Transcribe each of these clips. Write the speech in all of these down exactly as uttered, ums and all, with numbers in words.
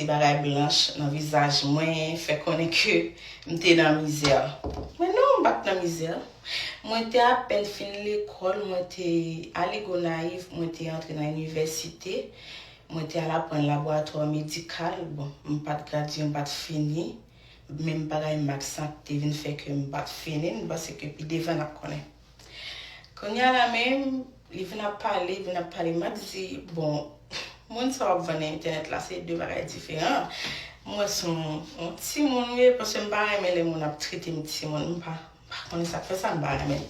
bagay blanch nan vizaj mwen, fè konnen ke m te nan mizè. Men non, m pa t nan mizè. Mwen te apèn fin lekòl, mwen te ale Gonayiv, mwen te antre nan inivèsite, mwen te al aprann laboratwa medikal. Bon, m pa t gradye, m pa t fini. Menm bagay Max lan te vin fè ke m pa t fini, m panse ke pi devan n ap konnen. Kounye a la menm, li vin ap pale, vin ap pale, m ap di, bon, moun sa w ap vann nan entènèt la, se de bagay diferan. M wè se yon, yon timoun wi, paske m pa renmen lè moun ap trete m timoun, m pa, m pa konnen sa k fè sa, m pa renmen.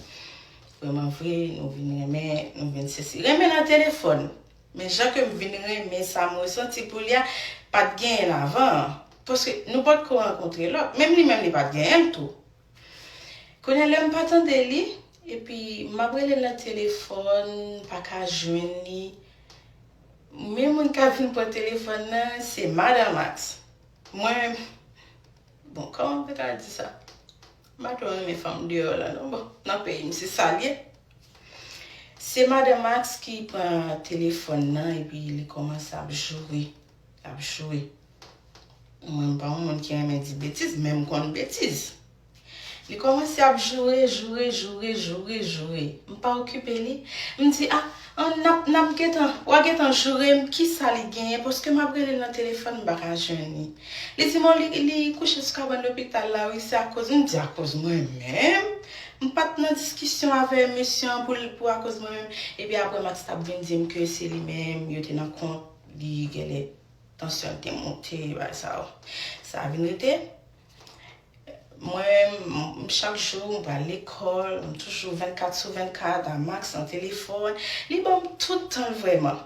Vrèman vre, nou vin renmen, nou vin sesi. Renmen nan telefòn. Men jan ke m vin renmen sa m resanti pou li a, pa t genyen l avan. Paske nou potko rankontre lòt. Menm li menm li pa t genyen l tou. Kounye a lè m pa tande li, epi m ap rele l nan telefòn, m pa ka jwenn li. Men moun k ap vin pran telefòn nan, se madan Max. Mwen, bon, kòman m te ka di sa? M pa twò renmen fanm deyò la, non. Bon, nan peyi m, se sa l ye. Se madan Max ki pran telefòn nan, epi li kòmanse ap joure. L ap joure. Mwen, m pa yon moun ki renmen di betiz, men m konn betiz. Li kòmanse ap joure, joure, joure, joure, joure. M pa okipe li. M di, a, an, n ap, n ap gentan, w a gentan joure m, kisa li genyen? Paske m ap rele l nan telefòn, m pa ka jwenn li. Li di m, o, li, li kouche sou kabann lopital la, wi, se akoz, m di, akoz mwen menm? M pa t nan diskisyon avè mesye an pou, pou akoz mwen menm. Epi apre, Max t ap vin di m ke se li menm, yo te nan kont, li genlè tansyon l te monte, bagay sa yo. Sa vin rete. Mwen, m, chak jou, m pral lekòl, m toujou vennkat sou vennkat a Max nan telefòn. Li ban m tout tan l vrèman.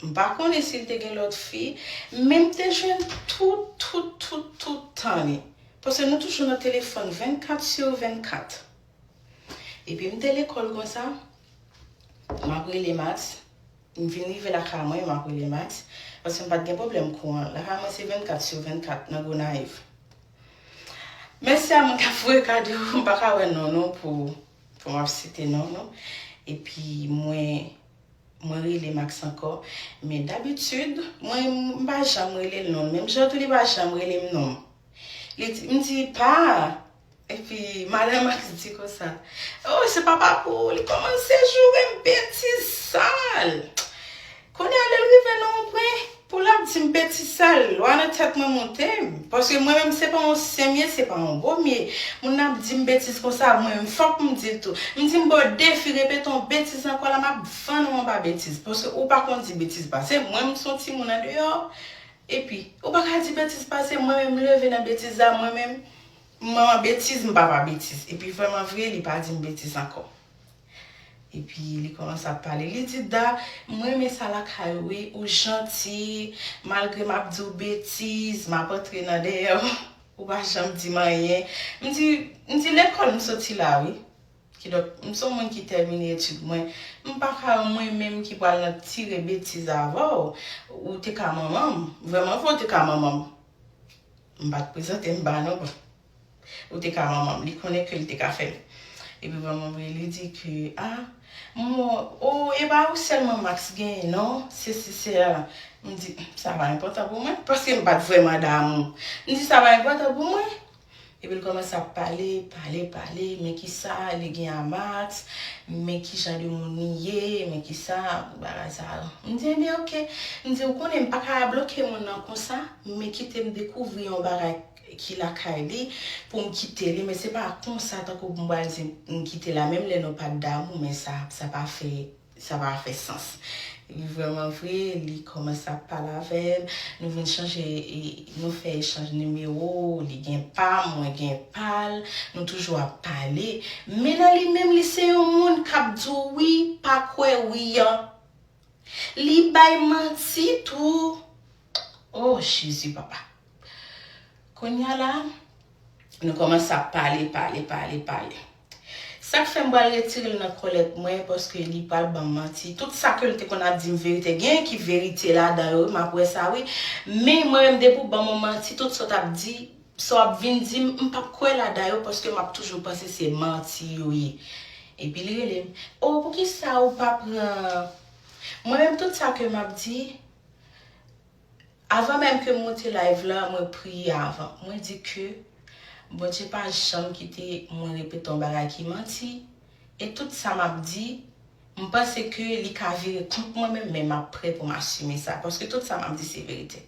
M pa konnen si l te gen lòt fi, men m te jwenn tout, tout, tout, tout tan li. Paske nou toujou nan telefòn vennkat sou vennkat. Epi m te lekòl konsa, m ap rele Max. M vin rive lakay mwen, m ap rele Max. Paske m pa t gen pwoblèm kouran. Lakay mwen se vennkat sou vennkat nan Gonayiv. Mèsi a moun k ap voye kado, m pa ka wè non nou pou, pou m ap site non nou. Epi mwen, mwen rele Max ankò. Men dabitid, mwen, m pa janm rele l non. Menm jan tou li pa janm rele m non. Li di, m di, pa. Epi madan Max di konsa, o, se pa pa pou ou, li kòmanse joure m betiz sal. Kounye a lè l rive nan yon pwen, pou l ap di m betiz sal, lwa nan tèt mwen monte m. Paske mwen menm, se pa yon sen m ye, se pa yon bo m ye. Moun nan ap di m betiz konsa, mwen menm, fòk m di l tou. M di m ba w defi, repete yon betiz ankò la, m ap vann ou anba betiz. Paske ou pa konn di betiz pase m. Mwen, m se yon timoun andeyò. Epi, ou pa ka di betiz pase m, mwen menm, m leve nan betiz la, mwen menm, m manman betiz, m papa betiz. Epi vrèman vre, li pa di m betiz ankò. Epi li kòmanse ap pale. Li di, Da, m renmen sa lakay ou wi, ou janti, malgre m ap di w betiz, m ap antre nan dèyè w, ou pa janm di m anyen. M di, m di, lekòl m soti la wi. Kidonk, m se yon moun ki tèmine etid mwen. M pa ka mwen menm ki pral nan tire betiz avè w. Ou te ka manman m. Vrèman vre, ou te ka manman m. M pa t prezante m ba non. Ou te ka manman m. Li konnen ke l te ka fè l. Epi manman m, li di ke, a, m, o, e pa ou sèlman Max genyen, non? Sesi, sela. M di, sa pa enpòtan pou mwen, paske m pa t vrèman damou. M di, sa pa enpòtan pou mwen. Epi l kòmanse ap pale, pale, pale, men kisa li gen a Max, men ki jan de moun li ye, men kisa, bagay sa yo. M di, ebyen, oke. M di, ou konnen, m pa ka bloke moun nan konsa, men kite m dekouvri yon bagay ki lakay li, pou m kite li, men se pa konsa tankou pou m pral di m kite la, menm lè nou pa t damou, men sa, sa pa fè sa pa fè sans. Epi vrèman vre, li kòmanse ap pale avè m. Nou vin chanje, e, nou fè echanj nimewo, li gen pa m, mwen gen pa l. Nou toujou ap pale. Men nan li menm, li se yon moun k ap di w wi, pa kwè wi an. Li bay manti tou. O Jezi, papa. Kounye a la, nou kòmanse ap pale, pale, pale, pale. Sa k fè m pral retire l nan kòlèt mwen, paske li pral ban m manti. Tout sa ke l te konn ap di m verite, gen ki verite ladan yo, m ap wè sa wi. Men mwen menm, depi w ban m yon manti, tout sa w t ap di, sa w ap vin di m, m p ap kwè ladan yo, paske m ap toujou panse se manti yo ye. Epi li rele m, o, poukisa ou pa pran. Mwen menm, tout sa ke m ap di, Avan menm ke m monte live la, mwen priye avan. Mwen di ke Bondye pa janm kite mwen repete yon bagay ki manti. E tout sa m ap di, m panse ke li ka vire kont mwen menm, men m ap prè pou m asime sa. Paske tout sa m ap di, se verite.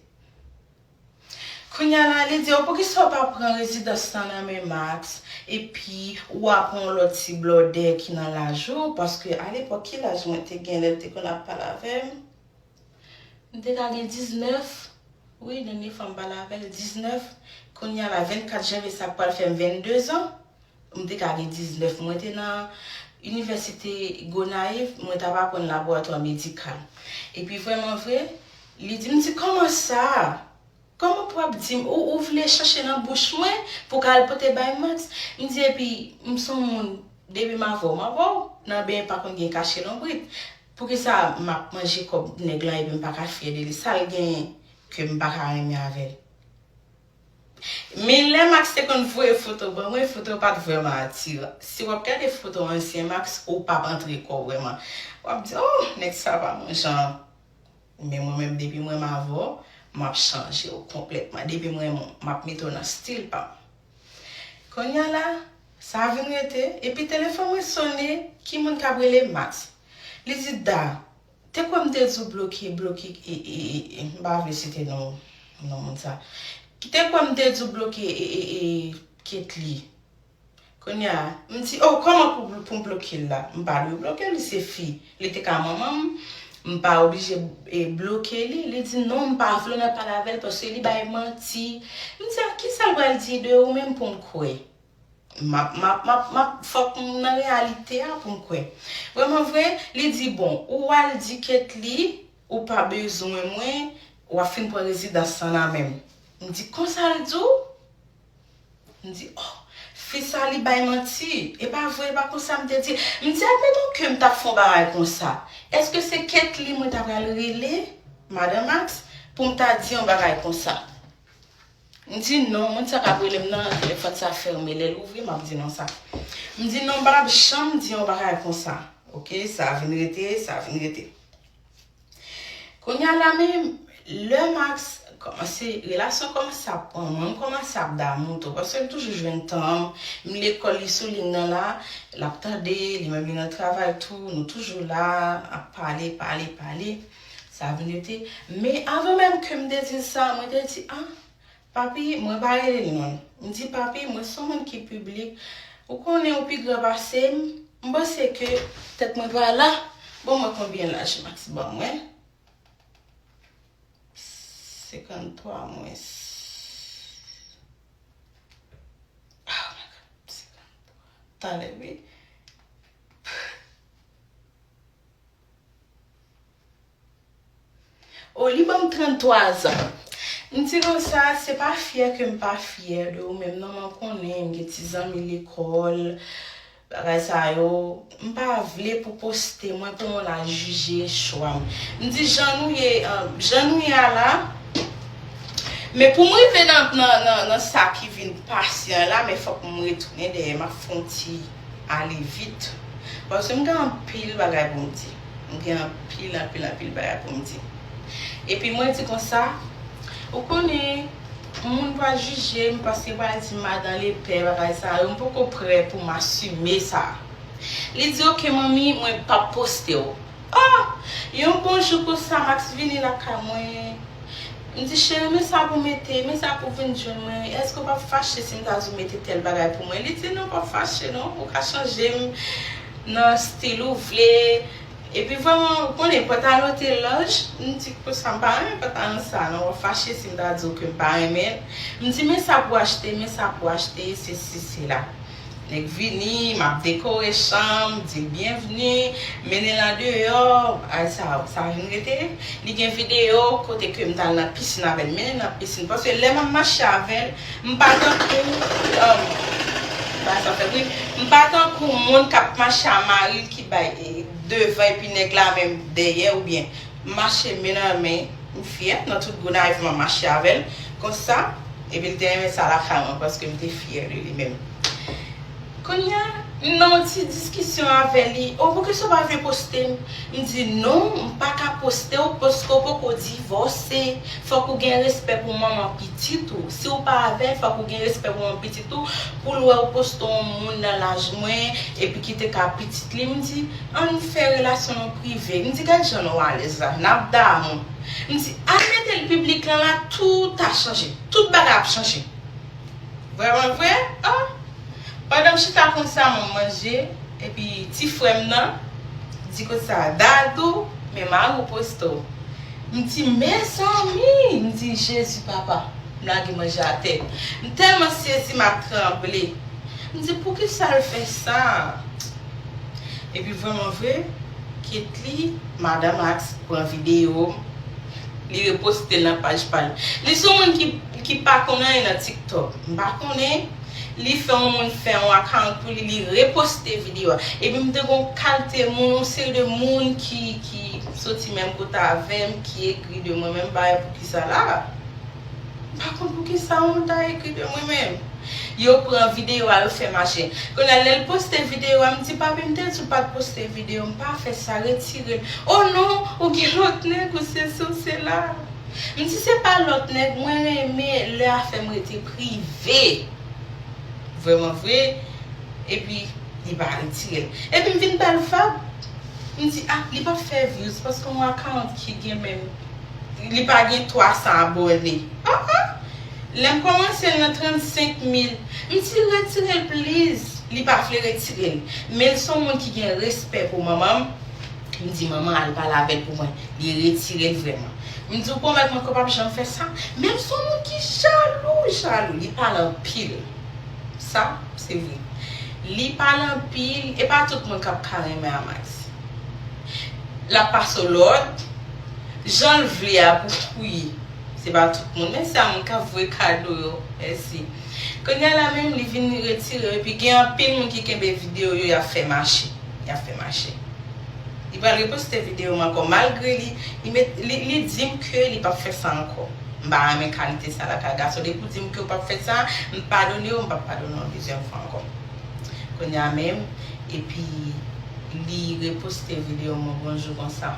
Kounye a la, li di, "O, poukisa w pa pran rezidans lan nan men Max, epi w a pran yon lòt ti blòdè ki nan laj ou?" Paske alepòk, ki laj mwen te gen lè l te konn ap pale avè m? M te ka gen diznèf. Wi, dènye fwa m pale avè l, diznèf. Kounye a la, vennkat janvye sa pral fè m venndezan. M te ka gen diznèf. Mwen te nan Inivèsite Gonayiv, mwen t ap aprann laboratwa medikal. Epi vrèman vre, li di m, di, "Kòman sa? Kòman pou w ap di m, ou, ou vle chache nan bouch mwen pou w ka al pote bay Max?" M di, "Epi, m se yon moun, depi m avè w, m avè w. Nan benyen pa konn gen kache lonbrit. Poukisa m ap manje kòb nèg lan epi m pa ka fyè de li? Sa l genyen ke m pa ka renmen avè l?" Men lè Max te konn voye foto ban mwen, foto yo pa t vrèman atiran. Si w ap gade foto ansyen Max, ou p ap antre kò w vrèman. W ap di, "Oh, nèg sa pa yon jan." Men mwen menm, depi m renmen avè w, m ap chanje w konplètman. Depi m renmen w, m ap mete w nan stil pa m. Kounye a la, sa vin rete, epi telefòn mwen sonnen, ki moun k ap rele? Max. Li di, "Da, te kwè m te di w bloke, bloke, e, e, e, e, m pa vle site non, non moun sa. Ki te kwè m te di w bloke, e, e, e, Ketly." Kounye a, m di, "Oh, kòman pou, pou m bloke l la? M pa dwe bloke l, li se fi. Li te ka manman m, m pa oblije, e, bloke li." Li di, "Non, m pa vle w nan pale avè l paske li bay manti." M di, "A, kisa l pral di de ou menm pou m kwè?" M ap, m ap, m ap, m ap, fòk m nan reyalite a pou m kwè. Vrèman vre, li di, "Bon, ou al di Ketly, ou pa bezwen mwen, w ap fin pran rezidans lan nan men m." M di, "Konsa l di w?" M di, "Oh, fi sa li bay manti. E pa vre, e pa konsa m te di." M di, "Admeton ke m t ap fè yon bagay konsa, èske se Ketly mwen ta pral rele, madan Max, pou m ta di yon bagay konsa?" M di, "Non, moun sa k ap rele m nan, telefòn sa fèmen, lè l ouvri, m ap di non sa." M di, "Non, m pa t ap janm di yon bagay konsa." Oke, sa vin rete, sa vin rete. Kounye a la menm, lè Max kòmanse, relasyon kòmanse ap pran, mwen m kòmanse ap damou tou, paske l toujou jwenn tan, m lekòl, li sou liy nan la, l ap tande, li menm li nan travay tou, nou toujou la, ap pale, pale, pale, sa vin rete. Men avan menm ke m te di l sa, mwen te di, "Ah, papi," mwen pa rele l non. M di, "Papi, mwen se yon moun ki piblik. Ou konnen ou pi gran pase m. M panse ke tèt mwen pa la." Bon, mwen konbyen laj Max ban mwen? Senkanntwa mwens. Oh my God, senkanntwa. Talè, wi. O, li ban m tranntwa zan. M di konsa, se pa fyè ke m pa fyè de ou menm non, men w konnen m gen ti zanmi lekòl, bagay sa yo. M pa vle pou poste mwen pou moun al jije chwa m. M di jan nou ye, an, jan nou ye a la, men pou m rive nan, nan, nan, nan sa ki vin pase an la, men fòk m retounen dèyè, m ap fè yon ti ale vit. Paske m gen anpil bagay pou m di. M gen anpil, anpil, anpil bagay pou m di. Epi mwen di konsa, ou konnen, moun pral jije m paske pral di m madan lepè, bagay sa yo, m poko prè pou m asime sa. Li di, "Oke, manmi, mwen p ap poste w." Oh! Yon bon jou konsa, Max vini lakay mwen. M di, "Cheri, men sa pou mete, men sa pou vin jwenn mwen. Èske w p ap fache si m ta di w mete tèl bagay pou mwen?" Li di, "Non, w p ap fache, non. Ou ka chanje m nan stil ou vle." Epi vrèman, ou konnen, pantalon te laj. M di, "Konsa, m pa renmen pantalon sa, non. W ap fache si m ta di w ke m pa renmen l." M di, "Men sa pou achte, men sa pou achte, sesi, sela." Nèg vini, m ap dekore chanm, di l byenvni, mennen l andeyò, ay sa, sa vin rete. Li gen videyo kote ke m t al nan pisin avè l, mennen l nan pisin. Paske lè m ap mache avè l, m pa tankou, um, bagay sa fè bri, m pa tankou moun k ap mache a mari l ki bay, e, devan epi nèg la menm dèyè oubyen m mache men nan men, m fyè, nan tout Gonayiv m ap mache avè l konsa, epi l te renmen sa lakay mwen paske m te fyè de li menm. Kounye a, m nan yon ti diskisyon avè li. "O, poukisa w pa vle poste m?" M di, "Non, m pa ka poste w paske w poko divòse. Fòk ou gen respè pou manman pitit ou. Si w pa avè l, fòk ou gen respè pou manman pitit ou, pou l wè w poste yon moun nan laj mwen, epi ki te ka pitit li." M di, "Ann fè relasyon nou prive." M di, "Gad jan nou alèz la, n ap damou." M di, "Al mete l piblik lan la, tout a chanje. Tout bagay ap chanje." Vrèman vre? Ah! Pandan m chita konsa, m ap manje, epi ti frè m nan di konsa, "Dadou, men mari w poste w." M di, "Mezanmi!" M di, "Jezi, papa!" M lage manje atè. M tèlman sezi, m ap tranble. M di, "Poukisa l fè sa?" Epi vrèman vre, Ketly, madan Max, pran videyo m, li reposte l nan paj pa l. Li se yon moun ki, ki pa konn anyen nan TikTok. M pa konnen, li fè yon moun fè yon account pou li, li reposte videyo a. Epi m te gen yon kalite moun, yon seri de moun ki, ki soti menm kote avè m, ki ekri de mwen menm, bagay poukisa la. M pa konn poukisa moun ta ekri de mwen menm. Yo pran videyo a, yo fè mache. Kounye a, lè l poste videyo a, m di, "Papi, m te di w pa t poste videyo, m pa fè sa, retire l." "O non, ou gen lòt nèg, ou sesi, ou sela." M di, "Se pa lòt nèg, mwen renmen lè afè m rete prive." Vrèman vre, epi li pa retire l. Epi m vin ba l vag. M di, "Ah, li p ap fè views, paske yon account ki gen menm, li pa gen twa san abòne." Ah, ah! Lè m kòmanse l nan trannsenk mil, m di, "Retire l, please." Li pa vle retire l. Men l se yon moun ki gen respè pou manman m. M di, "Manman, al pale avè l pou mwen." Li retire l vrèman. M di, "Ou pwomèt mwen ke w p ap janm fè sa?" Men l se yon moun ki jalou, jalou. Li pale anpil. Sa, se vre. Li pale anpil, e pa tout moun k ap ka renmen a Max. L ap pase w lòd, jan l vle a pou, pou ye. Se pa tout moun, men se a moun k ap voye kado yo. Mèsi. Kounye a la menm, li vin retire yo, epi gen anpil moun ki kenbe videyo yo, y ap fè mache. Y ap fè mache. Li pral reposte videyo m ankò, malgre li, li, met, li, li di m ke li p ap fè sa ankò. M pa renmen kalite sa lakay gason. Depi w di m ke w p ap fè sa, m padone w, m p ap padone w yon dezyèm fwa ankò. Kounye a menm, epi li reposte videyo m yon bon jou konsa.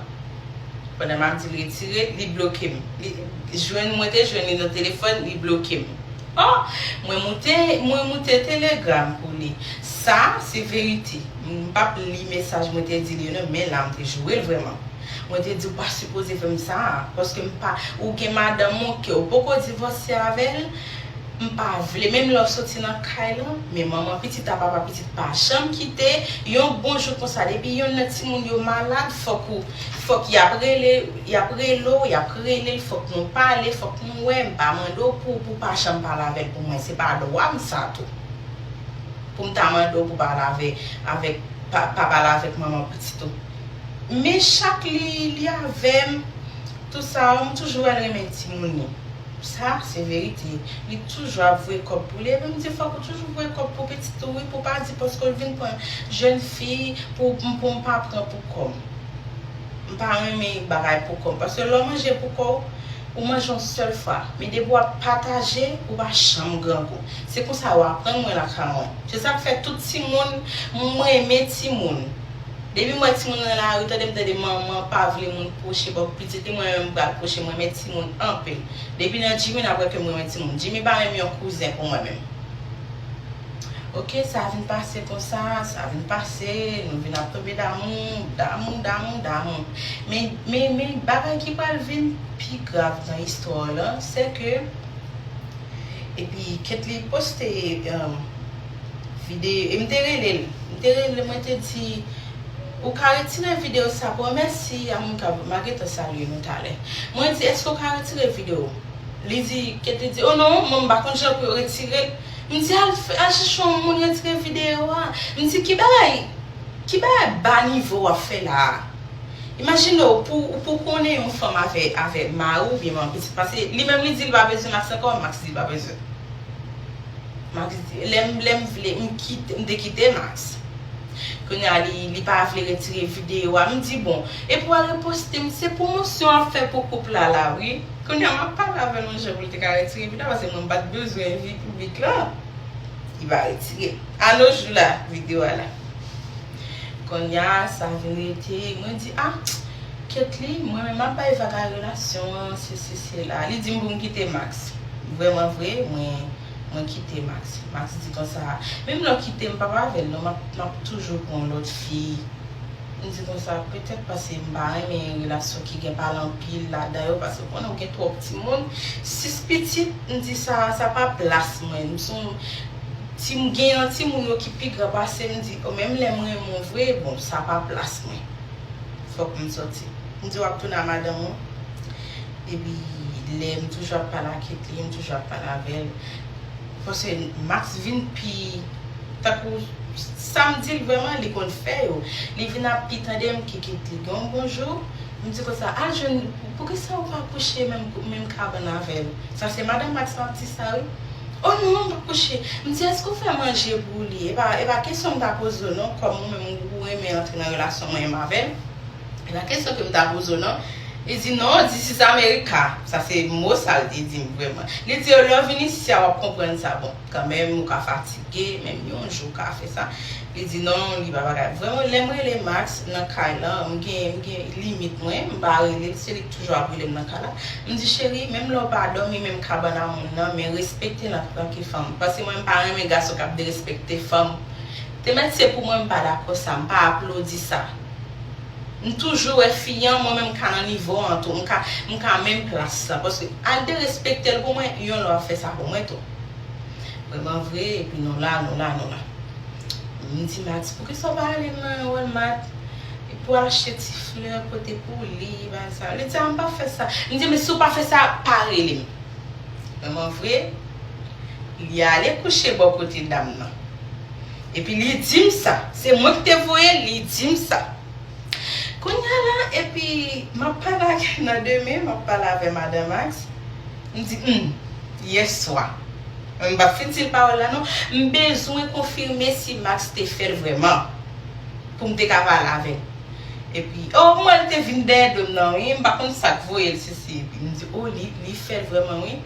Pandan m ap di l retire, li bloke m. Li jwenn, mwen te jwenn li nan telefòn, li bloke m. Oh! Mwen moute, mwen moute Telegram pou li. Sa, se verite. M p ap li mesaj mwen te di li yo non, men la m te joure l vrèman. Mwen te di, "Ou pa sipoze fè m sa, paske m pa, ou gen madanm ou ke w poko divòse avè l, m pa vle, menm lè w soti nan kay lan, men manman pitit a papa pitit pa janm kite, yon bon jou konsa, depi yonn nan timoun yo malad, fòk ou, fòk y ap rele, y ap rele w, y ap rele l, fòk nou pale, fòk nou wè, m pa mande w pou, pou pa janm pale avè l pou mwen, se pa dwa m sa tou." Pou m ta mande w pou pale avè, avèk, pa, pa pale avèk manman pitit ou. Men chak li, li avè m, tou sa, m toujou wè l renmen timoun li. Sa, se verite. Li toujou ap voye kòb pou li. Epi m di, "Fòk ou toujou voye kòb pou pitit ou, wi, pou pa di paske l vin pran jèn fi pou, pou m pa pran pou kò m." M pa renmen bagay pou kò m. Paske lè w manje pou kò w, ou manje yon sèl fwa. Men depi w ap pataje, ou pa janm grangou. Se konsa yo aprann mwen lakay mwen. Se sa k fè tout timoun, mwen renmen timoun. Depi m wè timoun nan lari, tande m tande manman pa vle moun pwoche, bon, pitit li mwen menm m pral pwoche, mwen renmen timoun anpil. Depi nan Jimmy, n ap wè ke m renmen timoun. Jimmy pa menm yon kouzen pou mwen menm. Oke, sa vin pase konsa, sa vin pase, nou vin ap tonbe damou, damou, damou, damou. Men, men, men bagay ki pral vin pi grav nan istwa w lan, se ke, epi Ketly poste, um, videyo, e m te rele l, m te rele l, mwen te di, "Ou ka retire videyo sa pou mwen?" Mèsi a moun k ap, m a gentan salye nou talè. Mwen di, "Èske w ka retire videyo?" Li di, Ketly di, "O non, mwen m pa konn jan pou yo retire l." M di, "Al fè, al chèche yon moun retire videyo a." M di, "Ki bagay, ki bagay ba nivo w ap fè la a? Imajine w, pou, pou konnen yon fanm avè, avè mari w oubyen manman pitit." Paske li menm li di li pa bezwen Max ankò, Max di li pa bezwen. Max di, lè m, lè m vle, m kite, m te kite Max. Kounye a, li, li pa vle retire videyo a. M di, "Bon, epi w al reposte m, se pwomosyon w ap fè pou koup la, la, wi." Kounye a, m ap pale avè l yon jan pou l te ka retire videyo a, paske mwen m pa t bezwen vi piblik lan. Li pa retire. A nos jours la, videyo a la. Kounye a, sa vin rete, mwen di, ah, Ketly, mwen menm m ap bay vag a relasyon an, sesi, sela. Li di m pou m kite Max. Vrèman vre, mwen, mwen kite Max. Max di konsa, menm lè w kite m, pa avè l non, m ap, m ap toujou pran yon lòt fi. M di konsa, petèt paske m pa renmen relasyon ki gen pale anpil ladan yo, paske w konnen w gen twòp timoun, sis pitit, m di sa, sa pa plas mwen. M se yon ti, m gen yon timoun yo ki pi gran pase m, m di, o, menm lè m renmen w vre, bon, sa pa plas mwen. Fòk m sòti. M di, w ap tounen a madanm ou. Epi, lè m toujou ap pale ak Ketly, m toujou ap pale avè l. Paske Max vin pi, tankou sa m di l vrèman, li konn fè yo. Li vin ap pi tande m ki Ketly. Gen yon bon jou, m di konsa, al jwenn, poukisa ou pa kouche menm, menm kabann avè l? Sa se madanm Max m ap di sa, wi. O non, m p ap kouche. M di, èske w fè manje pou li? E pa, e pa kesyon m ta poze w non, kòm ou menm ou renmen antre nan relasyon mwen menm avè l. E pa kesyon ke m ta poze w non. Li di, non, this is America. Sa se mo sa l te di m vrèman. Li di, lè w vin isi a, w ap konprann sa. Bon, kanmenm, ou ka fatige, menm yon jou ou ka fè sa. Li di, non, li pa bagay. Vrèman, lè m rele Max nan kay lan, m gen, m gen limit mwen, m pa rele l, se li ki toujou ap rele m nan kay la. M di, cheri, menm lè w pa dòmi menm kabann a moun nan, men respekte l antanke fanm. Paske mwen, m pa renmen gason k ap derespekte fanm. Te mèt se pou mwen, m pa dakò sa, m pa aplodi sa. M toujou wè fi an, mwen menm m ka nan nivo an tou, m ka, m ka menm plas la, paske al derespekte l pou mwen, yon lè w ap fè sa pou mwen tou. Vrèman vre, epi nou la, nou la, nou la. M di Max, poukisa w pa ale nan Walmart pou al achte ti flè pote pou li, bagay sa? Li di, a, m p ap fè sa. M di, men si w pa fè sa, pa rele m. Vrèman vre, li ale kouche bò kote dam nan. Epi li di m sa. Se mwen ki te voye l, li di m sa. Kounye a la, epi m ap pale ak, nan demen, m ap pale avè madan Max. M di, hmm, yèswa. M p ap fin di l pawòl la non. M bezwen konfime si Max te fè l vrèman. Pou m te ka pale avè l. Epi, o, m wè l te vin dèyè do m nan, wi. M pa konn sa k voye l sesi. Epi m di, o, li, li fè l vrèman, wi.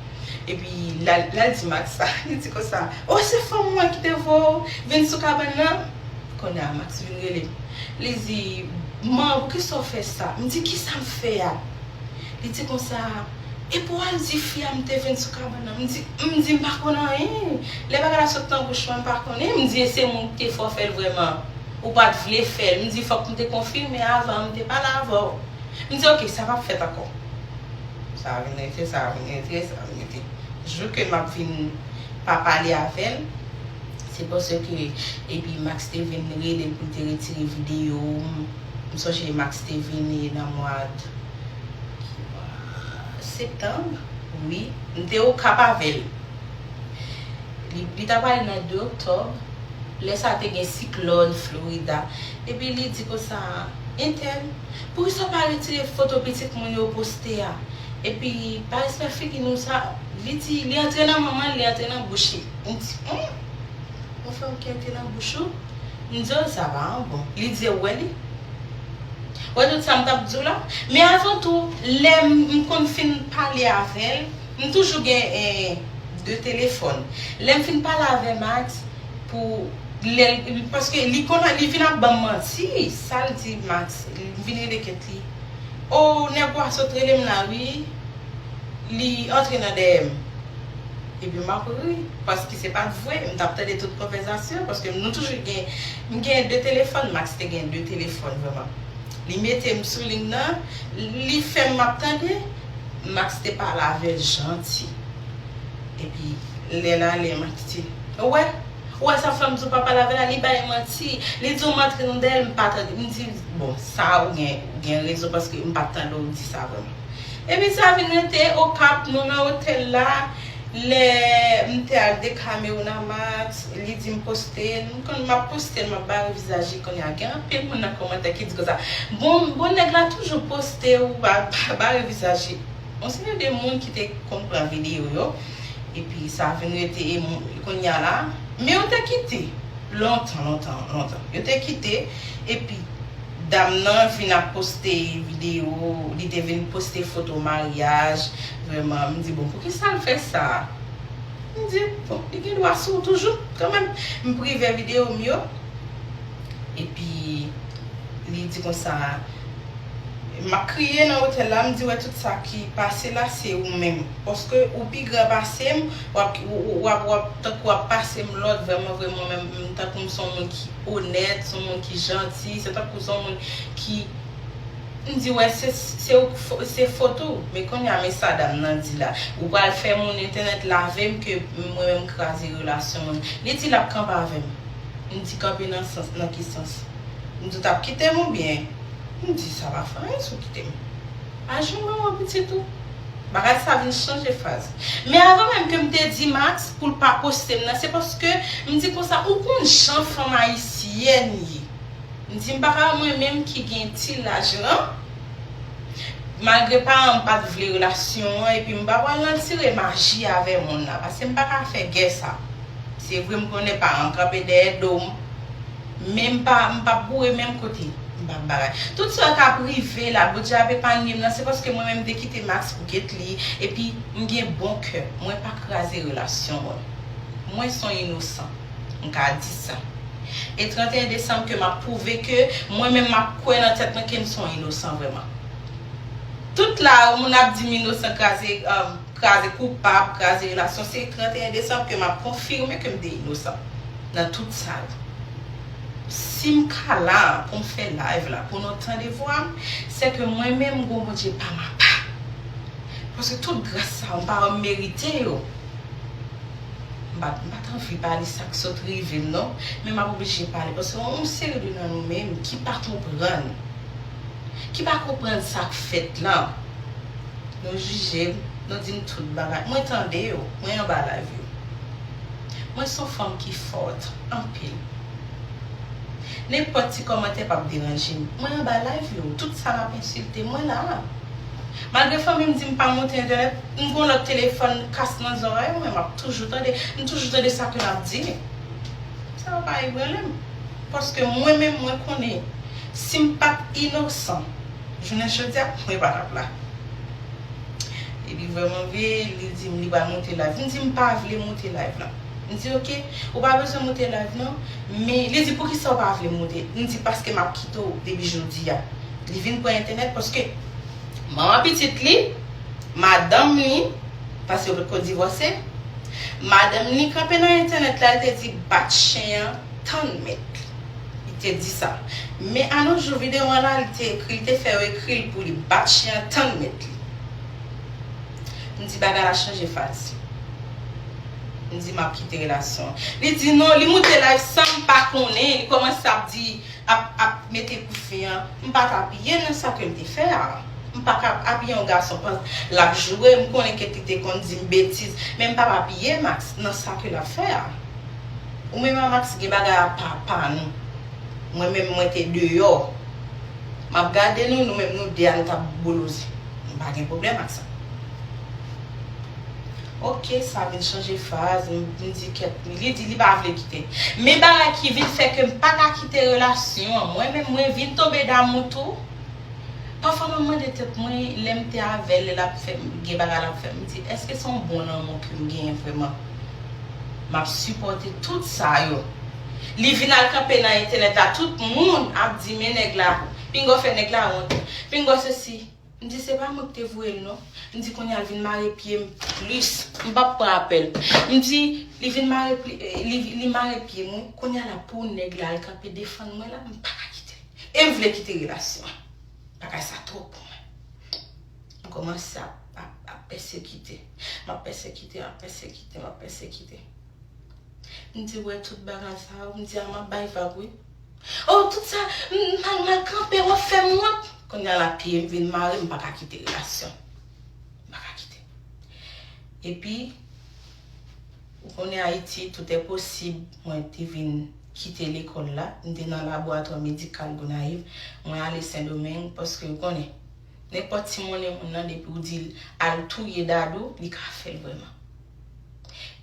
Epi, l al, l al di Max sa. Li di konsa, o, se fanm mwen ki te voye w vin sou kabann nan. Kounye a, Max vin rele m. Li di, man, poukisa w fè sa? M di, kisa m fè a? Li di konsa, epi w al di fi a m te vin sou kabann nan. M di, m di, m pa konn anyen. Lè bagay la sot nan bouch mwen, m pa konnen. M di, e se moun ki te fè w fè l vrèman. Ou pa t vle fè l. M di, fòk m te konfime avan, m te pale avè w. M di, oke, sa p ap fèt ankò. Sa vin rete, sa vin rete, sa vin rete. Jou ke m ap vin pa pale avè l, se paske, epi Max te vin rele l pou l te retire videyo. M sonje Max te vini nan mwa d-, septanm, wi. M te Okap avè l. Li, li t ap ale nan de oktòb. Lè sa a te gen siklòn Florida. Epi li di konsa, entèl, poukisa w pa retire foto pitit moun yo poste a? Epi pa respè figi nou sa, li di, li antre nan manman l, li antre nan bouch li. M di, hmm? Yon fanm ki antre nan bouch ou? M di, o, sa pa an bon. Li di, ou wè li? Ou wè tout sa m t ap di w la? Men avan tou, lè m, m konn fin pale avè l, m toujou gen, eh, de telefòn. Lè m fin pale avè Max, pou lè l, paske li konn, li vin ap ban m manti. Sa l di Max, m vin rele Ketly. O, nèg ou a sot rele m la, wi. Li antre nan dèyè m. Epi m ap ri, paske se pa t vre. M t ap tande tout konvèsasyon, paske nou toujou gen, m gen de telefòn, Max te gen de telefòn, vrèman. Li mete m sou liy nan, li fè m ap tande. Max te pale avè l janti. Epi, lè l ale, Max di, ou wè, ou wè sa fanm di w pa pale avè l la, li bay manti. Li di w m antre nan dèyè l, m pa tande. M di, bon, sa ou gen, ou gen rezon, paske m pa t tande w di sa vrèman. Epi sa vin rete Okap, nou nan otèl la. Lè m te al dekamewona Max, li di m poste l. M konn m ap poste l, m ap bare vizaj li. Kounye a, gen anpil moun nan kòmantè ki di konsa, bon, bon nèg la toujou poste ou ba-, ba-, bare vizaj li. Yon seri de moun ki te konn pran videyo yo. Epi sa vin rete, e m-, kounye a la. Men yo te kite. Lontan, lontan, lontan. Yo te kite. Epi dam nan vin ap poste videyo, li te vin poste foto maryaj. Vrèman, m di, bon, poukisa l fè sa? M M di, bon, li gen dwa sou toujou kanmenm. M prive videyo m yo. Epi li di konsa, m ap kriye nan otèl la, m di, wè, tout sa ki pase la se ou menm. Paske ou pi gran pase m, w ap, w ap, w ap tankou w ap pase m lòd, vrèman, vrèman, menm, m tankou m se yon moun ki onèt, se yon moun ki janti, se tankou se yon moun ki M di, wè, se, se, se fot ou. Men kounye a, men sa dam nan di la. Ou pral fè moun entènèt lave m ke mwen menm kraze relasyon moun. Li di l ap kanpe avè m. M di, kanpe nan sans, nan ki sans? M di, w t ap kite m oubyen? M di, sa pa fè anyen si w kite m. Pa janm ban mwen pitit ou. Bagay sa vin chanje faz. Men avan menm ke m te di Max pou l pa poste m nan, se paske m di konsa, ou konn jan fanm ayisyèn ye. M di m pa ka mwen menm ki gen ti laj lan, malgre paran m pa t vle relasyon an, epi m pa pral nan tire maji avè moun la, paske m pa ka fè gè sa. Se vre m konnen paran m kanpe dèyè do m, men m pa, m p ap boure menm kote, m p ap bagay. Tout sa k ap rive la, Bondye ap epanye m nan, se paske mwen menm m te kite Max pou Ketly, epi m gen bon kè, mwen pa kraze relasyon moun. Mwen se yon inosan. M ka di sa. E trannteyen desanm ke m ap pwouve ke mwen menm m ap kwè nan tèt mwen ke m se yon inosan vrèman. Tout la, moun ap di m inosan, kraze, um, kraze koupab, kraze relasyon. Se trannteyen desanm ke m ap konfime ke m te inosan nan tout sa yo. Si m ka la pou m fè live la, pou nou tande vwa m, se ke mwen menm m gon Bondye pa m apa. Paske tout gras sa yo, m pa wè m merite yo. M pa, m pa t anvi pale sa k sot rive m non, men m ap oblije pale paske yon seri de nan nou menm ki pa konprann, ki pa konprann sa k fèt lan. Nou jije m, nou di m tout bagay. Mwen tande yo, mwen anba live yo. Mwen se yon fanm ki fòt anpil. Nenpòt ti kòmantè p ap deranje m. Mwen anba live yo, tout sa n ap ensilte, mwen la. Malgre fanmi m di m pa monte entènèt, m gon lòt telefòn kas nan zòrèy mwen, m ap toujou tande, m toujou tande sa ke n ap di. Sa yo pa ebranle m. Paske mwen menm, mwen konnen, si m pa t inosan, jounen jodi a, mwen pa t ap la. Epi vrèman vre, li di m li pral monte live. M di m pa vle monte live la. M di, oke, ou pa bezwen monte live non. Men li di, poukisa ou pa vle monte? M di, paske m ap kite w depi jodi a. Li vin pran entènèt paske manman pitit li, madanm li, paske yo potko divòse, madanm li kanpe nan entènèt la, li te di, bat chen an, tann mèt li. Li te di sa. Men a nos jours, videyo an la, li te ekri, li te fè yo ekri l pou li bat chen an, tann mèt li. M di bagay la chanje faz. M di m ap kite relasyon an. Li di non, li moute live san m pa konnen, li kòmanse ap di, ap, ap mete kou fen an. M pa t apiye nan sa ke l te fè a. M pa ka apiye yon gason pandan l ap joure, m konnen ke li te konn di m betiz, men m p ap apiye Max nan sa ke l ap fè a. Ou menm a Max gen bagay apa pa nou. Mwen menm mwen te deyò. M ap gade nou, nou menm nou de a nou t ap boloze. M pa gen pwoblèm ak sa. Oke, sa vin chanje faz, m, m di kèt, li di li pa vle kite. Men bagay ki vin fè ke m pa ka kite relasyon an, mwen menm mwen vin tonbe damou tou. Pafwa mwen mande tèt mwen, lè m te avè l, lè l ap fè m, gen bagay l ap fè m, m di, èske se yon bon lanmou ke m genyen vrèman? M ap sipòte tout sa yo. Li vin al kanpe nan entènèt la, tout moun ap di, men nèg la, pinga w fè nèg la wont, pinga w sesi. M di, se pa mwen ki te voye l non. M di, kounye a l vin mare pye m plis. M p ap pran apèl. M di, li vin mare pli, li, li mare pye m, wi. Kounye a la, pou nèg la al kanpe defann mwen la, m pa ka kite l. E m vle kite relasyon an. Bagay sa twòp pou mwen. M kòmanse ap, ap, ap pèsekite. M ap pèsekite, m ap pèsekite, m ap pèsekite. M di, wè tout bagay sa yo, m di, a m ap bay vag, wi. Oh, tout sa, m, m al, m al kanpe, w ap fè m wont. Kounye a la, pye m vin mare, m pa ka kite relasyon. M pa ka kite. Epi, ou konnen Ayiti, tout è posib, mwen te vin kite lekòl la. M te nan laboratwa medikal Gonayiv. Mwen ale Sendomeng, paske ou konnen, nenpòt ti monnen moun nan, depi ou di l al touye Dadou, li ka fè l vrèman.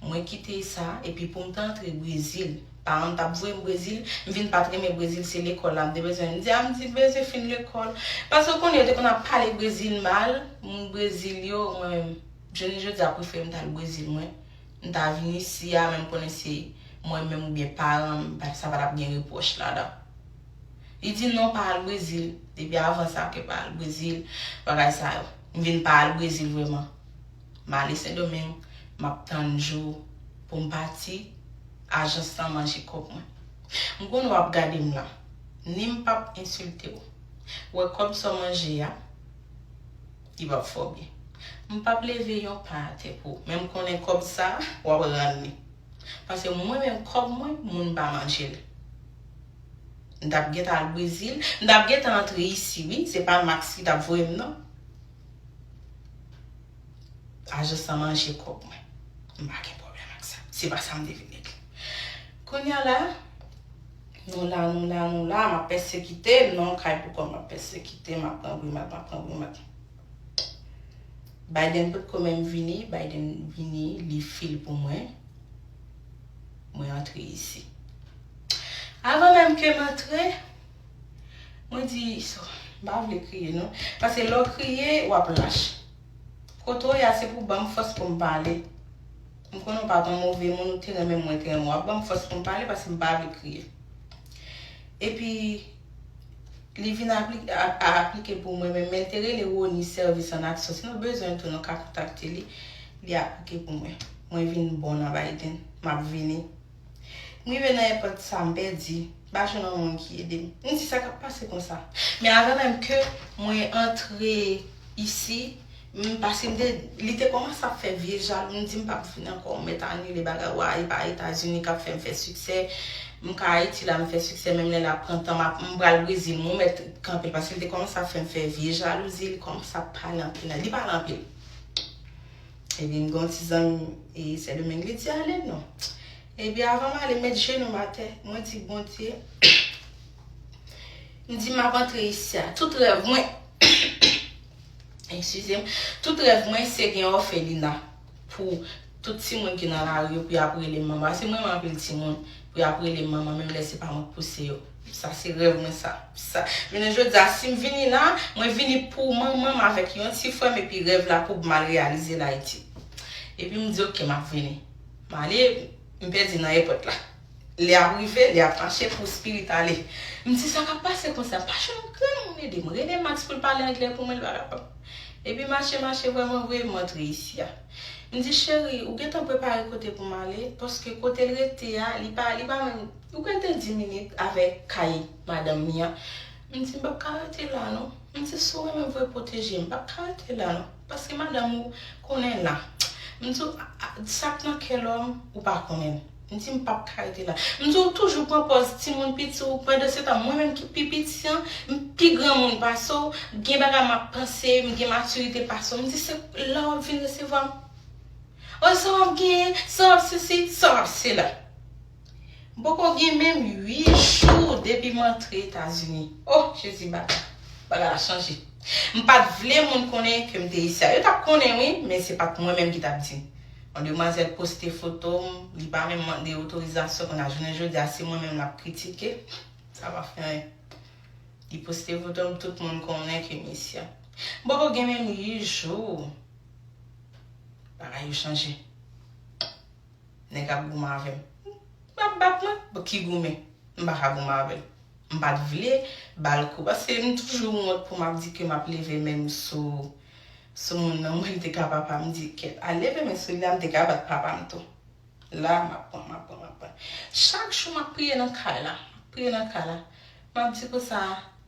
Mwen kite sa, epi pou m te antre Brezil, paran m t ap voye m Brezil, m vin pa t renmen Brezil, se lekòl la m te bezwen. M di, a, m di, m bezwen fin lekòl. Paske ou konnen, yo te konn ap pale Brezil mal, moun Brezil yo, mwen, jounen jodi a, prefere m t al Brezil, mwen. m ta vin isi a, men m konnen se mwen menm oubyen paran m, pa- sa pa t ap gen repwòch ladan. Li di non, pa al Brezil. Depi avan sa ke pa al Brezil, bagay sa yo. M vin pa al Brezil vrèman. M ale Sendomeng, m ap tann jou pou m pati, ajans lan manje kòb mwen. M konnen w ap gade m la, ni m p ap ensilte w. Ou wè kòb sa w manje a, li p ap fè w byen. M p ap leve yon pa atè pou ou, men m konnen kòb sa, w ap rann li. Paske mwen menm kòb mwen, moun pa manje l. M t ap gentan al Brezil, m t ap gentan antre isi, wi, se pa Max ki t ap voye m, non. Ajans lan manje kòb mwen. M pa gen pwoblèm ak sa. Se pa sa m te vin regle. Kounye a la, nou la, nou la, nou la, m ap pèsekite, non, kay pou kò m ap pèsekite, m ap pran grimad, m ap pran grimad. Biden potko menm vini, Biden vini, li fil pou mwen. Mwen antre isi. Avan menm ke m antre, mwen di, so, m pa vle kriye non. Paske lè w kriye, w ap lach. Kote w ye a, se pou ban m fòs pou m pale. M konnen w pa t yon move moun, ou te renmen m, mwen te renmen w. W ap ban m fòs pou m pale paske m pa vle kriye. Epi, li vin apli- a- a- aplike pou mwen menm, men l te rele Rony Sèvis an Aksyon. Si nou bezwen l tou, nou ka kontakte li. Li aplike pou mwen. Mwen vin bon nan Biden. M ap vini. M rive nan èpòt sa, m pèdi. M pa jwenn yon moun ki ede m. M di sa k ap pase konsa. Men avan menm ke mwen antre isi, m pase, m te, li te kòmanse ap fè vye jalou. M di m p ap vin ankò, m mèt anile bagay, wa, e pa Etazini k ap fè m fè siksè. M ka Ayiti la, m fè siksè, menm lè l ap pran tan, m ap- m pral Brezil, mwen mèt kanpe l, paske li te kòmanse ap fè m fè vye jalouzi, li kòmanse ap pale anpil. Li pale anpil. Epi m gen yon ti zanmi, e, Sendomeng, li di, "Ale non." Epi avan m ale, m met jenou m atè, mwen di, "Bondye," m di, "M ap antre isi a. Tout rèv mwen," eskize m, "tout rèv mwen se gen òfelina pou tout timoun ki nan lari yo, pou y ap rele m manman." Paske mwen renmen anpil timoun, pou y ap rele m manman, menm lè se pa mwen k pouse yo. Sa se rèv mwen sa. Sa, jounen jodi a, si m vini la, mwen vini pou manman m avèk yon ti frè m, epi rèv la pou m al reyalize l Ayiti. Epi m di, "Oke, m ap vini." M ale, m pèdi nan èpòt la. Lè ap rive, lè ap mache pou Spirit ale. M di, "Sa k ap pase konsa?" Pa jwenn granmoun ede m. Rele Max pou l pale anglè pou mwen, l pa kapab. Epi mache, mache, vrèman vre, m antre isi a. M di, "Cheri, ou gentan prepare kote pou m ale?" Paske kote l rete a, li pa, li pa menm, ou gentan di minit avèk kay madanm li an. M di, "M p ap ka rete la, non." M di, "Si w renmen vre, pwoteje m, m p ap ka rete la, non. Paske madanm ou konnen la." M di, "A- a- sa k nan kè lòm, ou pa konnen l." M di, "M p ap ka rete la." M di, "Ou toujou pran pòz timoun piti w, pandan se tan, mwen menm ki pi piti an, m pi granmoun pase w, gen bagay m ap panse, m gen matirite pase w." M di, "Se la w ap vin resevwa m? O, sa w ap genyen, sa w ap sesi, sa w ap sela." M poko gen menm uit jou depi m antre Etazini. O, Jezi, bagay, bagay la chanje. M pa t vle moun konnen ke m te isi a. Yo t ap konnen, wi, men se pa t mwen menm ki t ap di. Yon demwazèl poste foto m, li pa menm mande otorizasyon, kounye a jounen jodi a, se mwen menm l ap kritike. Sa pa fè anyen. Li poste foto m, tout moun konnen ke m isi a. M poko gen menm uit jou. Bagay yo chanje. Nèg ap goumen avè m. L ap bat mwen? Bon, ki goumen? M pa ka goumen avè l. M pa t vle ba l kou, paske m toujou wont pou m ap di ke m ap leve men m sou, sou moun nan. Mwen, li te ka papa m, m di, "Kèt, al leve men sou li a, m te ka bat papa m tou." La, m ap pran, m ap pran, m ap pran. Chak jou, m ap priye nan kay la. M ap priye nan kay la. M ap di konsa,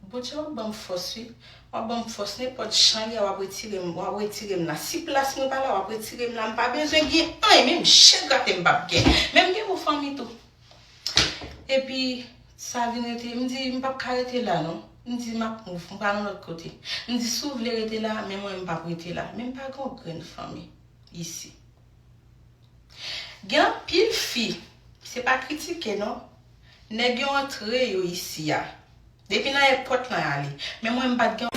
"Bondye, w ap ban m fòs, wi. W ap ban m fòs, nenpòt jan l ye a, w ap retire m, w ap retire m la. Si plas mwen pa la, w ap retire m la. M pa bezwen gen anyen, menm je grate m p ap gen. Menm gen yon fanmi tou." Epi, sa vin rete, m di, "M p ap ka rete la, non." M di, "M ap move, m pral yon lòt kote." M di, "Si w vle rete la, men mwen, m p ap rete la." Men m pa gen yon grenn fanmi isi. Gen anpil fi, se pa kritike non, nèg yo antre yo isi a. Depi nan èpòt lan y ale. Men mwen m pa t gen